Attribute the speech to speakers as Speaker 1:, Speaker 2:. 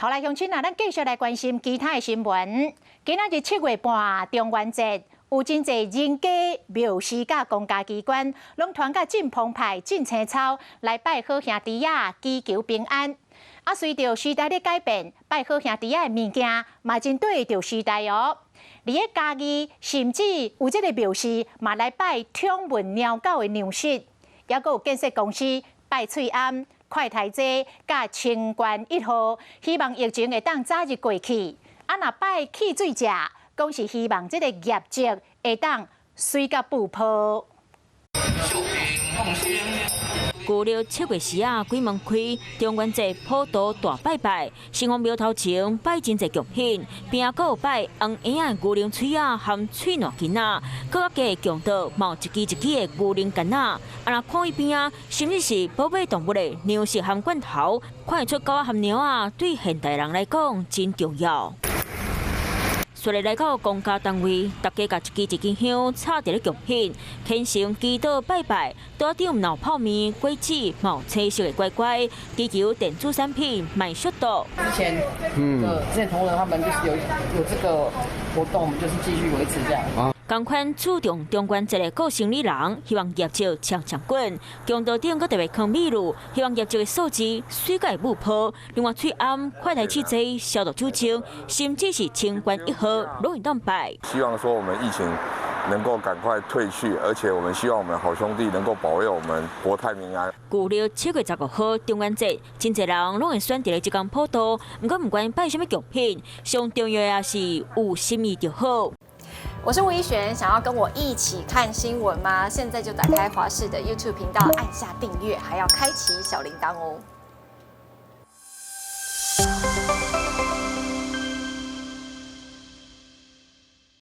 Speaker 1: 好來，鄉親啊，咱繼續來關心其他的新聞。今仔日7月半中元節，有真濟人家廟司佮公家機關，攏團甲真澎湃、真青草來拜好兄弟仔，祈求平安。啊，隨著時代的改變，拜好兄弟仔的物件嘛真綴著時代哦。佇咧嘉義，甚至有這個廟司嘛來拜寵物貓狗的糧食，猶閣有建設公司拜喙罨、快篩劑佮清冠一號，希望疫情會當早日過去。啊，若拜汽水食，講是希望這個業績會當媠佮爆破。
Speaker 2: 舊曆7月時仔，鬼門開，中元節普渡大拜拜，城隍廟頭前擺真濟貢品，邊仔閣有擺紅嬰仔牛奶喙仔含喙瀾巾仔，閣較加強到冒一支一支的牛奶柑仔。啊，若看伊邊仔，甚至是寶貝動物的糧食含罐頭，看會出狗仔含貓仔對現代人來講真重要。隨來來到公家單位，大家共一支一支香插佇咧貢品，虔誠祈禱拜拜。桌頂有泡麵、果子、冒青色的乖乖，祈求電子產品賣速度。
Speaker 3: 之前同仁他們就是有這個活動，我們就是繼續維持這樣。
Speaker 2: 仝款注重中元節的顧生理人，希望業績搶搶滾。強度頂閣特別囥米露，希望業績的數字媠閣會爆破。另外，喙罨、快篩試劑、消毒酒精，甚至是清冠一號，攏會當拜。
Speaker 4: 希望說我們疫情能夠趕快退去，而且我們希望我們好兄弟能夠保佑我們國泰民安。
Speaker 2: 舊曆7月15號中元節，真濟人攏會選擇佇這工普渡。毋過，毋管拜啥物貢品，上重要的是有心意就好。
Speaker 5: 我是吳怡璇，想要跟我一起看新聞嗎？現在就打開華視的 YouTube 頻道，按下訂閱，還要開啟小鈴鐺哦。